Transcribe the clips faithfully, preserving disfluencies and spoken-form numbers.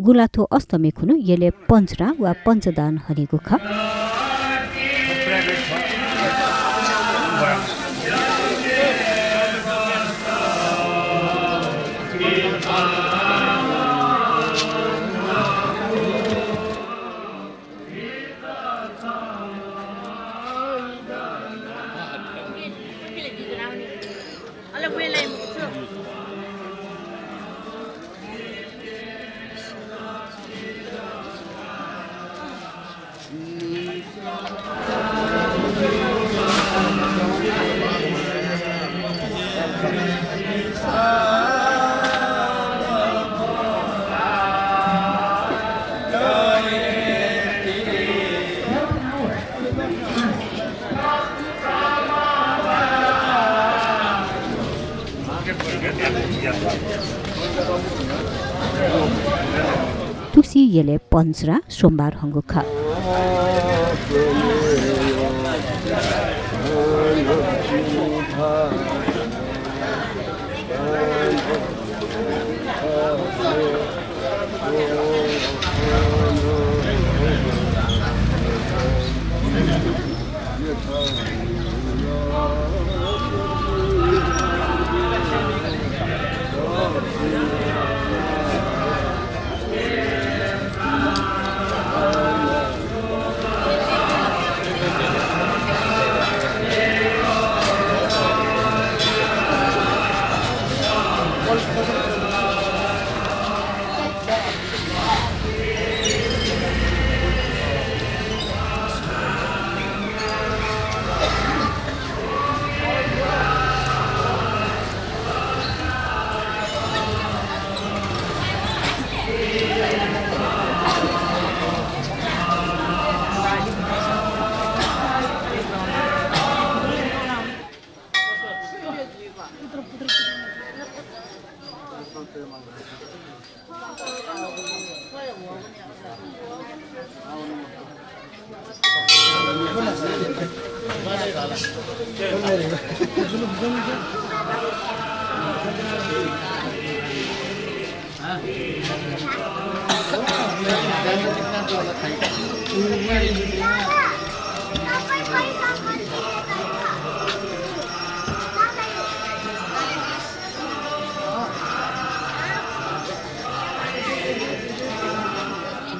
पुलाथ्व अष्टमी खुन्हु यलय् पञ्चरां वा पञ्चदान हनीगु खः। तुसि यलय् पञ्चरां सोमबार हंगु खः।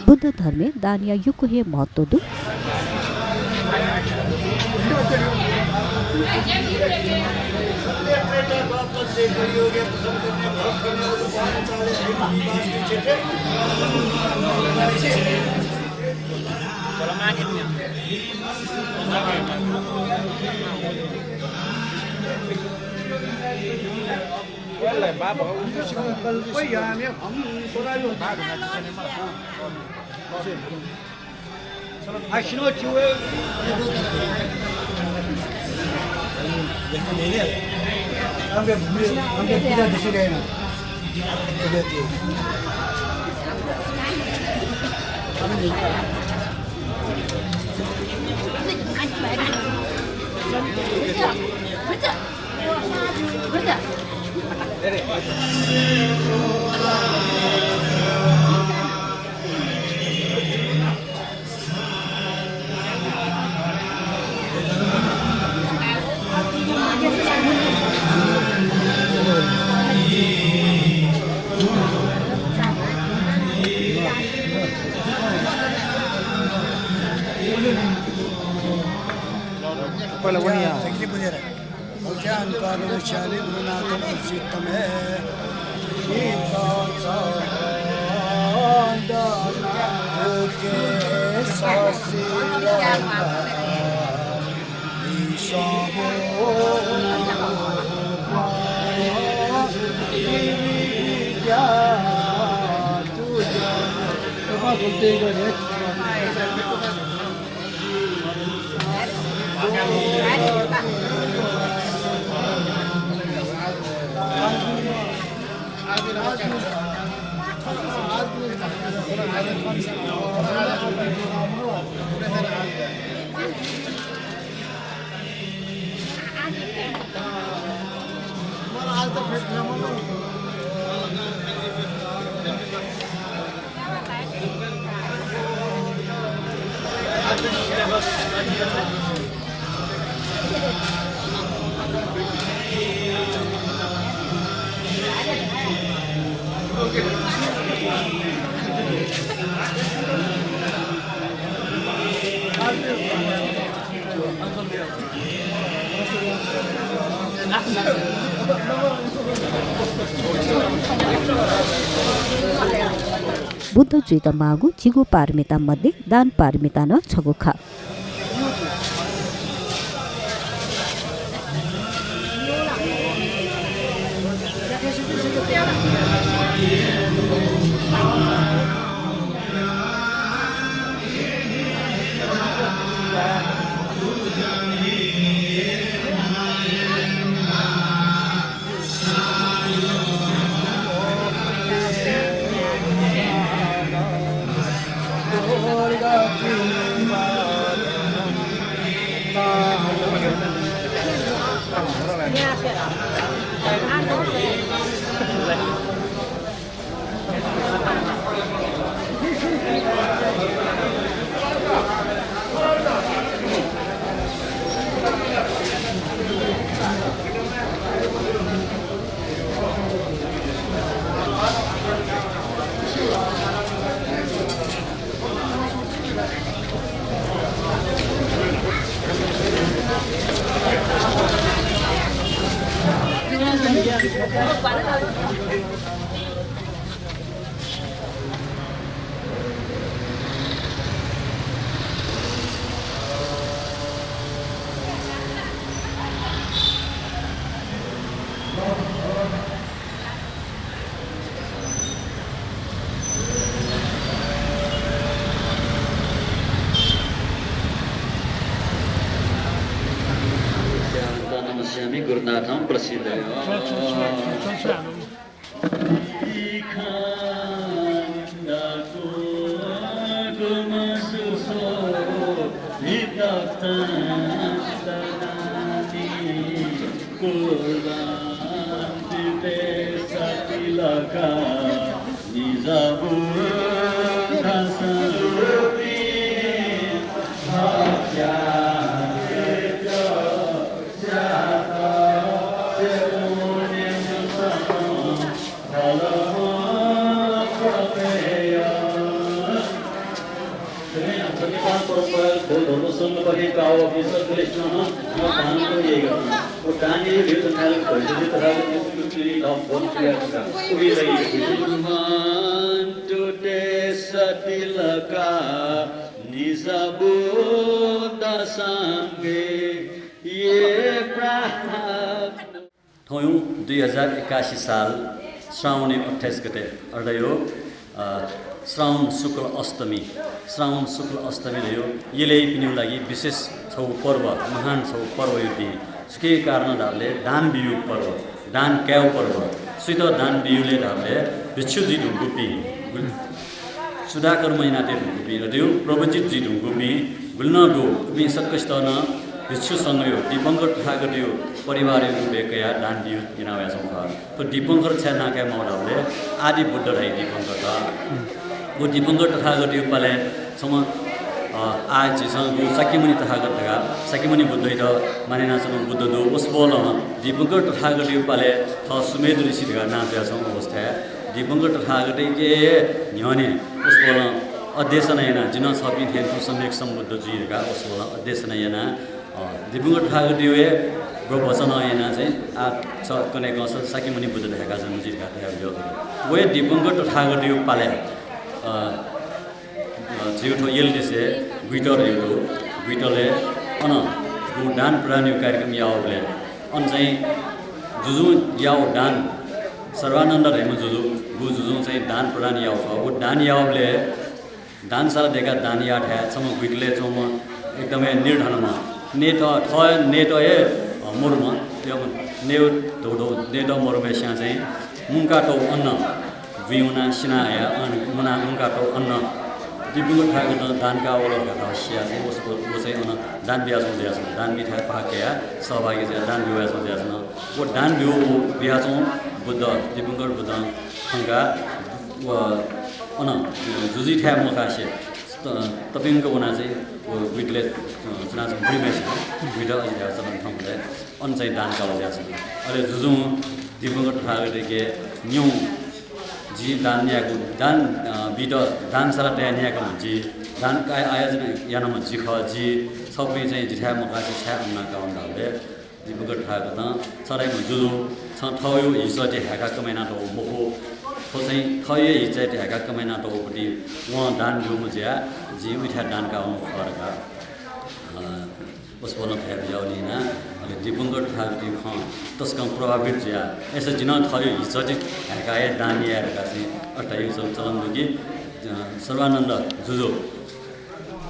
बुद्ध धर्मय् दानया यक्व हे महत्त्व दु। पहिला वनी यार। भक्त्या अनुपादवशाले गुरुनाथं उज्झित मे। शीतोच्चोदनोदके सशीलः। बुद्ध जुइत माःगु झिगू पारमिता मध्ये दान पारमिता नं छगू खः। नमस्यामि गुरुनाथं प्रसीदय। थौं दुई हजार एकासी साल श्रावणी अट्ठाइस गते, अर्थात् यो, अ, श्रावण शुक्ल अष्टमी, श्रावण शुक्ल अष्टमी धयो यलय्‌पिनिगु लागि विशेष छगू पर्व, महान छगू पर्वया दिं। छुकिया कारणं धाःबलय् दान बियु पर्व, दान कायु पर्व। सुइत दान बियुले धाःबलय् भिक्षु जुइ धुंकूपिं, सुधाकर्म यानातये धुंकूपिं, अथवा प्रव्रजित जुइ धुंकूपिं गुलि नं दु, उपिं सकसित नं भिक्षु संघयो, दीपंकर तथागतयो परिवारयो रूपय् कयाः दान बियु याना वयाच्वंगु खः। थ्व दीपंकर छाय् नां काये माःगु धाःबलय् आदि बुद्ध धाइ दीपंकर। व दीपंकर तथागतयो पालय् छम्ह, अ, आः झीसं गु शाक्यमुनि तथागत धकाः शाक्यमुनि बुद्धयात मानय् यानाच्वंगु बुद्ध दु। वसपोलं दीपंकर तथागतयो पालय् थः सुमेधु ऋषि धकाः नां जुयाच्वंगु अवस्थाय् दीपंकर तथागतयाके न्ह्यःने वसपोलं अध्ययन यानाः, जिं नं छपिं थें तुं सम्यक सम्बुद्ध जुइ धकाः वसपोलं अध्ययन यानाः, अ, दीपंकर तथागतयो हे प्रवचन यानाः चाहिँ आः छ कन्हय् कंस शाक्यमुनि बुद्ध धायेका जन्म जुइ धकाः धयाबिज्याःगु दु। व हे दीपंकर तथागतयो पालय्, अ, अ, झीगु थ्व यलदेशय् गुइतल धयागु दु। गुइतलय् अन गु दान प्रदानयो कार्यक्रम याःबलय् अन चाहिँ जुजुं याःगु दान, सर्वानन्द धाइम्ह जुजु, गु जुजुं चाहिँ दान प्रदान याःगु खः। व दान याःबलय् दानशाला दय्काः दान याःथाय् छम्ह गुइतलय् च्वंम्ह एकदम हे निर्धनम्ह, नयेत, थः नयेत हे, अ, मरुम्ह, नयेत धौ धौ, नयेत मरुम्हय्सियां चाहिँ मुंकातःगु अन्न बुँइ वनाः सिना हया, अन मुना मुंकातःगु अन्न दीपंकर तथागतं दान काः वल धकाः सियाः चाहिँ व, व चाहिँ अन दान बियाच्वंगु जुयाच्वन। दान बीथाय् भाग कयाः सहभागी जुयाः दान बियाच्वंगु जुयाच्वन। व दान बियाच्वंगु बुद्ध, दीपंकर बुद्धं खंकाः व अन जुजुयाथाय् मकासे त-, तप्यंक वनाः चाहिँ व गुइतले, अ, च्वनाच्वंम्ह गुइम्हय्सित गुइत अजि धायेगु चलन थौंकन्हय् अन चाहिँ दान काःगु जुयाच्वन। अले जुजुं दिवंगत तथागतयाके न्यँ, जिं दान यायेगु, दान, अ, बीत दानशाला तयाः न्यायेकाम्ह जि, दान आय-, आयोजना यानाम्ह जि खः, जि, छःपिं चाहिँ जिथाय् मकासे छाय् अन नां काः वल धाःबलय् दिवंगत तथागतं, छ धाःम्ह जुजु, छं थःगु हि चःति हाय्काः कमय् यानातःगु मखु, थ्व चाहिँ थःगु हि चःति हाय्काः कमय् यानातःगुपति वं दान ब्यूम्ह जुयाः जिं उइथाय् दान काः वनागु खः धकाः, अ, वसपोलं धयाबिज्याःगुलिं यानाः, अले दिवंगत तथागतया खँ तसकं प्रभावित जुयाः, अय्सा जि नं थःगु हि चःति हाय्काः हे दान याये धकाः चाहिँ अथे धयागु चल-, चलन दु कि, अ, सर्वानन्द जुजु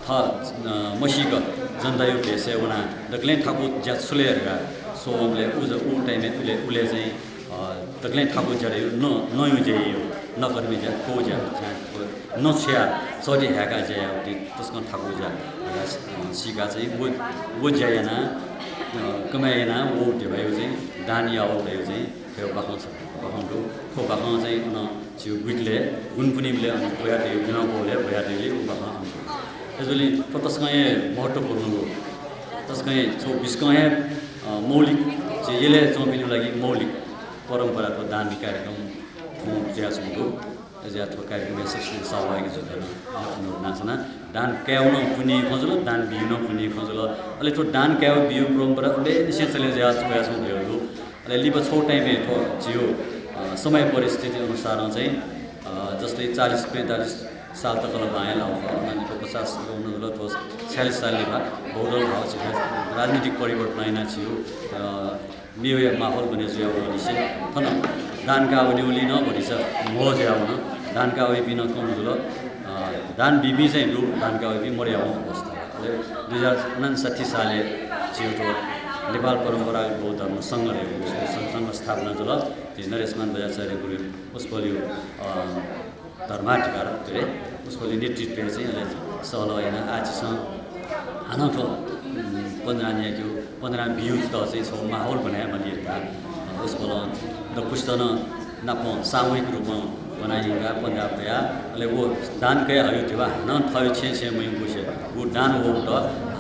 थः, अ, मसीक जनताया भेषय् वनाः दकलय् थाकु ज्या छु ले धकाः स्वःवंबलय् उ ज-, उ time-य् उले, उले चाहिँ, अ, दकलय् थाकु ज्या धयागु न-, नँया ज्या याइगु, नकर्मी ज्या, थ्व ज्या, ज्या, नँ छुयाः चःति हाय्काः ज्या यायेगु तसकं थाकु ज्या धकाः, अ, सीकाः चाहिँ व, व ज्या यानाः, अ, कमय् यानाः व धिबाया चाहिँ दान याःगु धयागु चाहिँ थ्व बाखं छ, बाखं दु। थ्व बाखं चाहिँ अन झीगु गुइतले गुण पुन्हिबलय् अन ब्वयातयागु, बिना ब्वलय् ब्वयातयागु व बाखं अन दु। अय्जूगुलिं थ्व तसकं हे महत्त्वपूर्ण दु। तसकं हे छगू बिस्कं हे, अ, मौलिक, झी यलय् च्वंपिनिगु लागि मौलिक परम्परा थ्व दान कार्यक्रम थौं जुयाच्वंगु दु। अय्जुयाः थ्व कार्यक्रमय् सकसितं सहभागी जुयाः नं अनुरोध यानाच्वना। दान कायेगु नं पुण्य खँ जुल, दान बीगु नं पुण्य खँ जुल। अले थ्व दान कायेगु बीगु परम्परा उबलय्निसें चले जुयाः वयाच्वंगु धयागु दु। अले लिपा छगू time-य् थ्व झीगु, अ, समय परिस्थिति अनुसारं चाहिँ, अ, जस्तै चालिस पैँतालिस साल तक ला बांलाः खः, अनंलि थ्व पचास, अनंलि थ्व छयालिस साल लिपा बौद्ध भाव झीथाय् राजनीतिक परिवर्तन यानाः झीगु, अ, मेगु माहौल बने जुयावंनिसें थन दान काः वनीगुलिं नं भतिचा म्हो जुयावन। दान काः वइपिं नं कम जुल। अ, दान बीपिं चाहिँ दु, दान काः वइपिं मदयावंगु अवस्था। अले दुई हजार उनन्साठी सालय् झीगु थ्व नेपाल परम्परागत बौद्ध धर्म संघ धयागु संघ स्थापना जुल। झी नरेशमान बज्राचार्य गुरुं वसपोलया, अ, धर्माधिकार, वसपोलया नेतृत्वय् चाहिँ अले सहलह यानाः आः झीसं हानं थ्व, उम्, पञ्जरां न्यायेकेगु, पञ्जरां बीगु चाहिँ छगू माहौल बनायेमाली धकाः, अ, वसपोलं दक्वसित नं नापं सामूहिक रूपं ब्वना यंकाः पञ्जरां तयाः, अले व दान कयाहःगु धिबा हानं थःगु छेँय् छेँय् मयंकुसे व दान वःगुत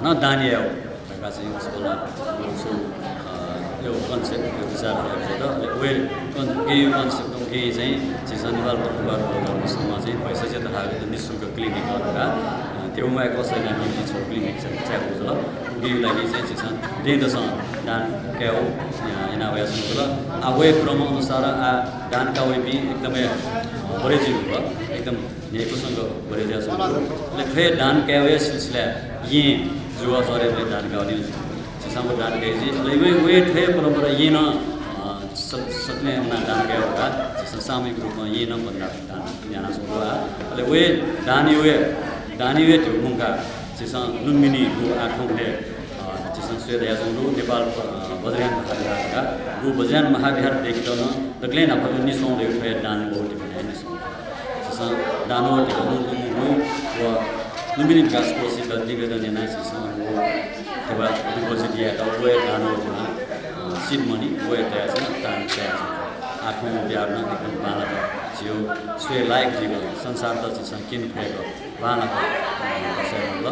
हानं दान यायेगु धकाः चाहिँ वसपोलं व छु, अ, यो concept, यो विचार हयाबिज्यात। अले व कन-, उकिया concept, उकिं चाहिँ झीसं नेपाल परम्परागत बौद्ध धर्म संघं चाहिँ भैंसचे तथागत निःशुल्क clinic धकाः, अ, देउमाय् कसाःया निंतिं छगू clinic चाहिँ चायेगु जुल। उकिया लागि चाहिँ झीसं दँय्‌दसं दान कायेगु, अ, याना वयाच्वंगु जुल। आः वया क्रम अनुसार आः दान काः वइपिं एकदमै, अ, बढे जुइगु जुल। एकदम न्ह्याइपुसेंक बढे जुयाच्वंगु दु। अले थ्व हे दान कायेगु सिलसिलाय् येँ जुवा चरेबलय् दान काः वनीगु जुल। झीसं व दान काइ जुइ। अले व, व हे थ्व हे परम्परा येँ नं, अ, स-, सकलें वनाः दान कायेगु धकाः झीसं सामूहिक रूपमा येँ नं पञ्जरां दान यानाच्वंगु दु। अले व हे दानया, व हे दानया ध्यबा मुंकाः झीसं लुम्बिनीगु आः थौंकन्हय्, अ, झीसं स्वये धयाच्वंगु दु। नेपाल, अ, वज्रयान महाविहार धकाः, व वज्रयान महाविहार दय्‌केत नं दकलय् न्हापां निस्वंगु धइगु थ्व हे दान वःगु धिबा हे निस्वंगु दु। झीसं दान वःगु धिबा मुंकाः व लुम्बिनी विकास कोषयात निवेदन यानाः झीसं व धिबा deposit यायेत व हे दान वःगु धिबा, अ, seed money व हे तयाः चाहिँ दान तयाः। आः थौं बिहार नं एकदम बांलाक झीगु स्वये लायक जुइगु, संसारत झीसं क्यने फयेक बांलाक, अ, दसय् नं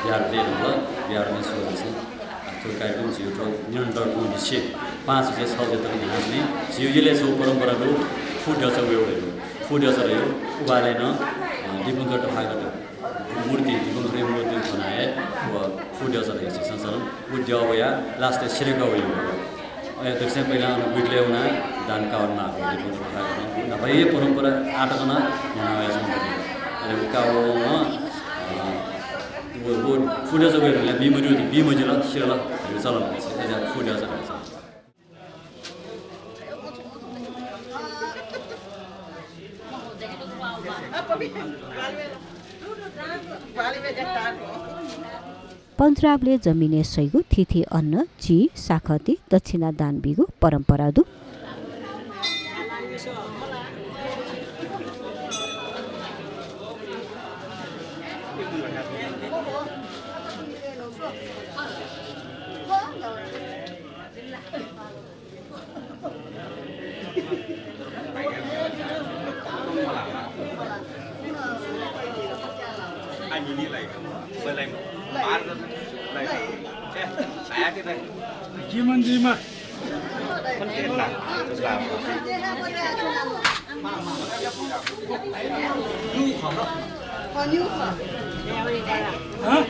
बिहार दयेधुंकल, बिहार नं स्वयाः चाहिँ थ्व कार्यक्रम झीगु थ्व निरन्तर तुं लिसे पाँच बजे, छ बजे तक न्ह्यानाच्वनी। झीगु यलय् छगू परम्परा दु, फु द्यःचा वयेगु धइगु। फु द्यःचा धइगु उबलय् नं, अ, दिवंगत तथागत मूर्ति, दिवंगत मूर्ति खनाः हे व फु द्यःचा धइगु झीसं चलन। व द्यः वयाः last-य् सिधय्‌क वयेगु। अले दकलय् पहिला अन गुइतलय् वनाः दान काः वनेमाःगु दिवंगत तथागतं। न्हापा हे परम्परा आः तक नं न्ह्याना वयाच्वंगु दु। अले व काः वःम्ह, अ, व, व फु द्यःचा वये धुंकाः बी मज्यू, बी मजिल, सिधल, धइगु चलन। अय्‌जुयाः फु द्यःचा धइगु चलन। पञ्जराबलय् जमिनय् सइगु थीथी अन्न, चिज, साखंति, दक्षिणा दान बीगु परम्परा दु। जीवन जीवन। हाँ?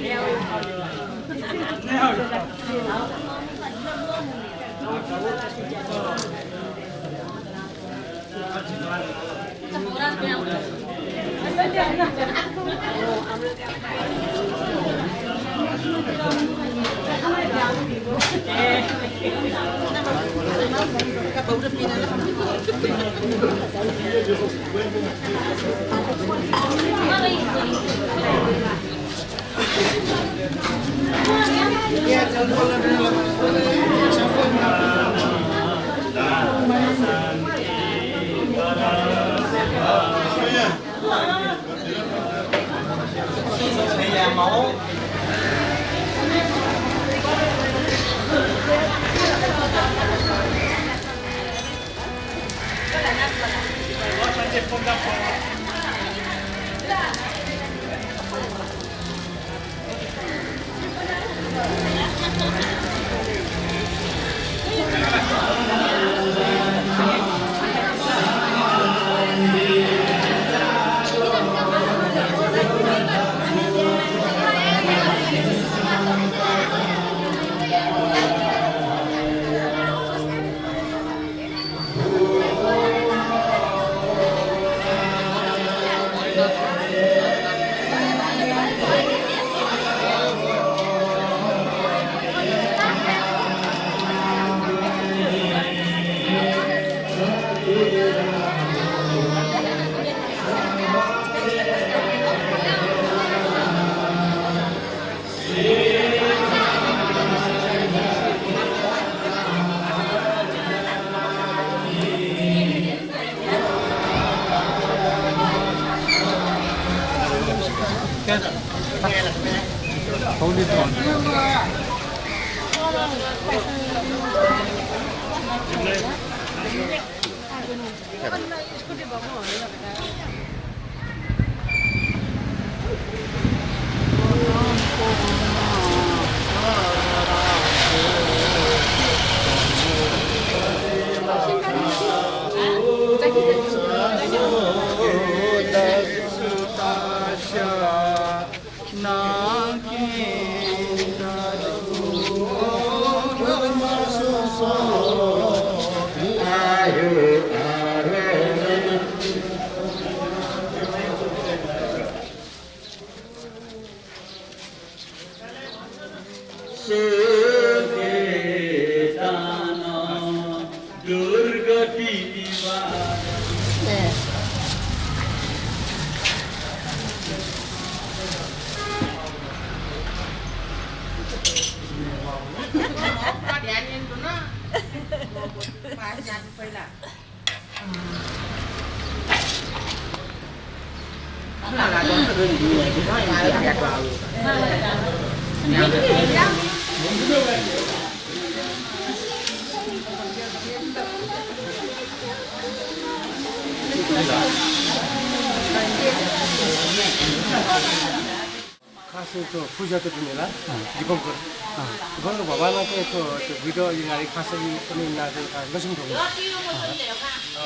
खासै थ्व पुजा त दुने ला, अँ। दीपंकर। अँ। दीपंकर भगवानया चाहिँ थ्व, थ्व बुद्ध अय्‌जूगु न्ह्याः खासै अन नां चाहिँ लक्ष्मी ठाकुर। अँ।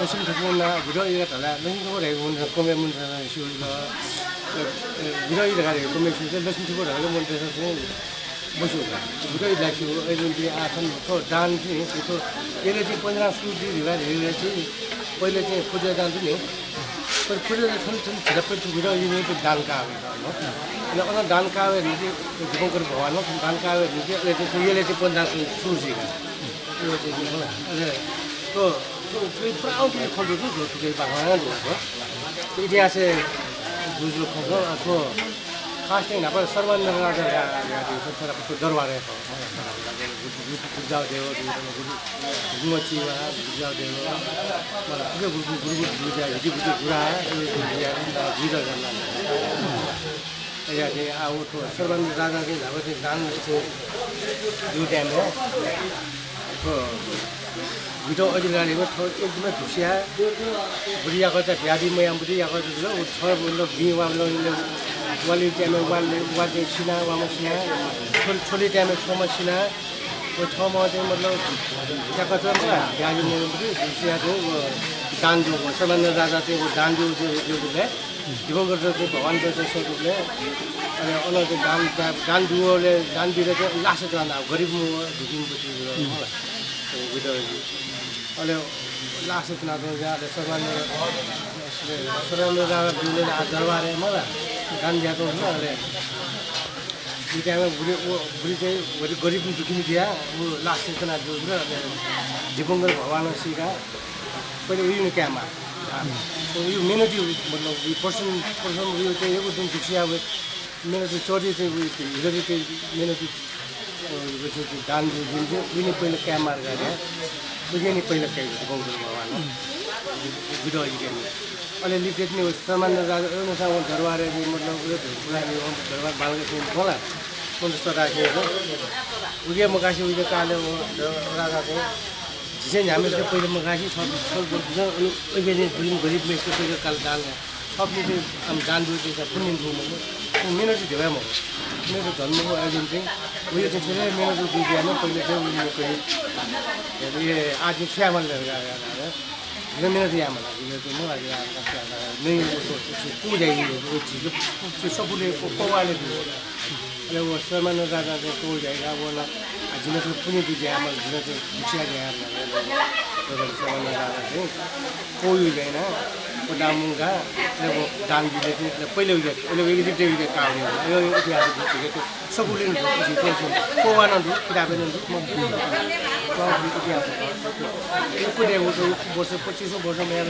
लक्ष्मी ठाकुर नां बुद्ध अय्‌जूगु धाःसा लक्ष्मी ठाकुर धइगु मनूत कम हे मनूतय्‌सं स्यू ला। अ, अ, बुद्ध अय्‌जूगु धकाः धइगु कम हे स्यू, लक्ष्मी ठाकुर धकाः मनूतय्‌सं चाहिँ मस्यू का। बुद्ध अय्‌जूगु धाःसा स्यू, अय्‌जूगुलिं आः थन थ्व दान चाहिँ, थ्व यलय् चाहिँ पन्ध्र सु जुइ धकाः धइगु चाहिँ, पहिले चाहिँ पुजा दान दु नि। तर पुजा थन, थन झिला पट्टि बुद्ध अय्‌जूगुलिं दान काः वइ। अले अन दान काः वये धुंकि दीपंकर भगवानं दान काः वये धुंकि अले चाहिँ यलय् चाहिँ पन्ध्र सु जुइ का। अले थ्व, थ्व, थ्व पुरा औंकि खँ दु, थ्व, थ्व, थुके बाखं दु, थ्व। इतिहासय् जुजुं खँ दु, अ, थ्व खास चाहिँ न्हापा सर्वानन्द राजा, राजा, राजा, थ्व दरबारय् खः। गुरुजाव देव, गुरु, गुरुमची वा, गुरुजाव देव, मला, थुके गुरु, गुरु, गुरु, गुरुजा, हिति, गुरु, गुरा, गुरु, गुरुजा, गुरुजा, अय्‌जूगुलिं आः व थ्व सर्वानन्द राजा चाहिँ न्हापा चाहिँ दान चाहिँ दु time-य् थ्व बुद्ध अय्‌जूगु धाःसा थ्व एकदमै धुस्याः बुद्ध याकःचा भ्यादी मयाः बुद्ध याकःचा जुल, व थ्व मतलब बिं वा मतलब वाली time-य् वाली, वाली सिना, वामु सिना, छोल-, छोली time-य् छम्ह सिना, व छम्ह चाहिँ मतलब, त्याकः चाहिँ मला, ब्याहा जुइबलय्, जुइबलय् चाहिँ व दान ब्यूगु, सदानन्द राजा चाहिँ व दान ब्यूगु चाहिँ, ब्यूगुबलय्, दिवंगत चाहिँ भगवान चाहिँ स्वरूपले, अले अन चाहिँ दान, दान ब्यूबलय्, दान बीत चाहिँ last-य् चाहिँ गरिब मू, भिखारी पति मला, विधवा। अले last-य् च्वनाच्वंगु, अले सदानन्द, अले सदानन्द राजा ब्यूबलय् आ दरबारय् मला, दान बियाच्वंगु, अले उ time-य् उलि, उ, उलि चाहिँ उलि गरिब दुखी जुयाः उ last-य् च्वनाच्वंगु, अले दिवंगत भगवानं सीकाः पहिले उइने कायेमाः। उइ मेहनती, मतलब, उइ प्रथम, प्रथम उइ चाहिँ यक्व दिं दुखी जुयाः मेहनती चोरी चाहिँ उइ हिजोरी चाहिँ मेहनती अ, व चाहिँ कि दान दु जुन चाहिँ उइने पहिला कायेमाः धकाः, उइने पहिला काइ, दिवंगत भगवानं। विधवा जुइबलय्। अले लिपा चाहिँ नि सदानन्द राजा, अ, मिसा व दरबारय् चाहिँ मतलब, उ दरबार बालक चाहिँ मला, मतलब, सदा चाहिँ, उके मकासे उके काले व द-, राजा चाहिँ, झीसं न्ह्याम्हसित पहिले मकासे, छ, छ, उके नि गरिब, गरिब मेसित पहिले काले दान थःपिं चाहिँ आम दान ब्यूगु चाहिँ पुण्य दु मखु। मेहनती धिबा मखु। मेहनती धन मखु, अय्‌जूगुलिं चाहिँ उइके चाहिँ थेले मेहनती दु जुयाः नं पहिले चाहिँ उइके चाहिँ, ए, आः जिं छु यायेमाल धकाः, जिं मेहनती यायेमाल, जिं चाहिँ मला, जिं आः छु यायेमाल, नै, उ, उ, उ, उ, झीगु, उ, सफूले, उ, पौवाले दु। अले व सदानन्द राजा चाहिँ कौल झाइगु, व नं, आ, जिं नं चाहिँ पुण्य दु जुयाः, मला, जिं नं चाहिँ दुःख जुयाः, सदानन्द राजा चाहिँ कौल झाइगु, व दां मुंकाः, अले व दान बीत चाहिँ, अले पहिले उइके, अले उइके चाहिँ उइके काः वनी। अले उइके इतिहास दु, उइके चाहिँ सफूले नं दु, उइके चाहिँ पौवा नं दु, किताबय् नं दु, म, इतिहास दु। यक्व दँय् व चाहिँ वर्ष, पच्चिसौं वर्ष मयाः,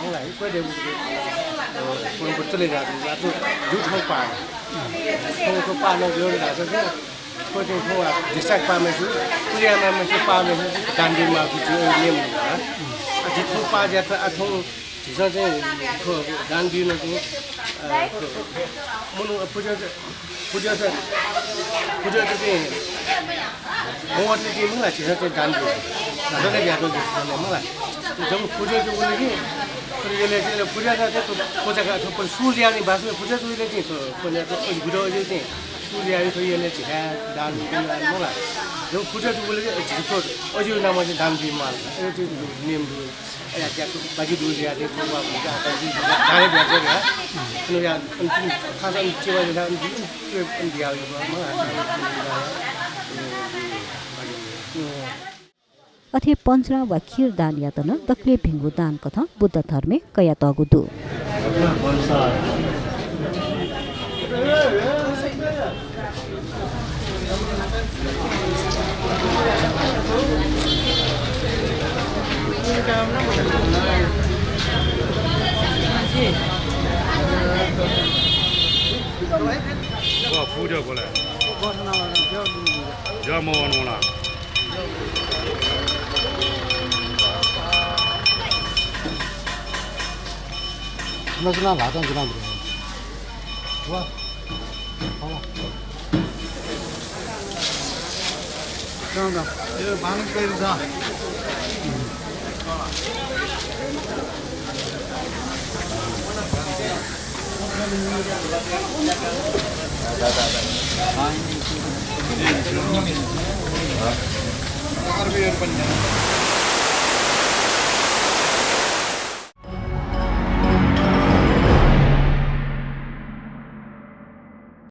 मला, यक्व दँय् व चाहिँ, अ, परम्परा चले झाःगु दु। आ, थ्व जिगु थौं पाः। थौं, थौं पाः नं जुयाः धाःसा चाहिँ, थ्व चाहिँ थौं आ, झीसं पाः मयासें, पुजा यानाः मयासें पाः मयासें दान बी माःगु चाहिँ नियम दु, हँ। आ, झी थौं पाः जुयाः, आ, थौं झीसं चाहिँ थ्व दान बीत चाहिँ, अ, थ्व मनू, अ, पुजा चाहिँ, पुजा चाहिँ, पुजा चाहिँ मवतले चाहिँ मला, झीसं चाहिँ दान बी। दान बियाः चाहिँ मला। जब पुजा चाहिँ उले कि, अले यलय् चाहिँ, अले पुजा चाहिँ थ्व पुजा का, थ्व पहिले सुरु जुयाः नि बास, पुजा चाहिँ उले चाहिँ थ्व पहिले थ्व अजि बुझ अजि चाहिँ सुरु जुयाः थ्व यलय् झीसं दान बी मला। जब पुजा चाहिँ उले चाहिँ झीसं थ्व अजि नाम चाहिँ दान बी माल। अले चाहिँ नियम दु। अले त्या बाजी दु या, ते बाबा, बाजी दु या, गाने बिया, या। अन या, अन तुम खासा, अन चेवा, या, अन तुम, अन बिया, या, मला। अथे पञ्जरा वा खीर दानयात नं दकलय् भिंगु दान कथं बुद्ध धर्मय् कयातःगु दु।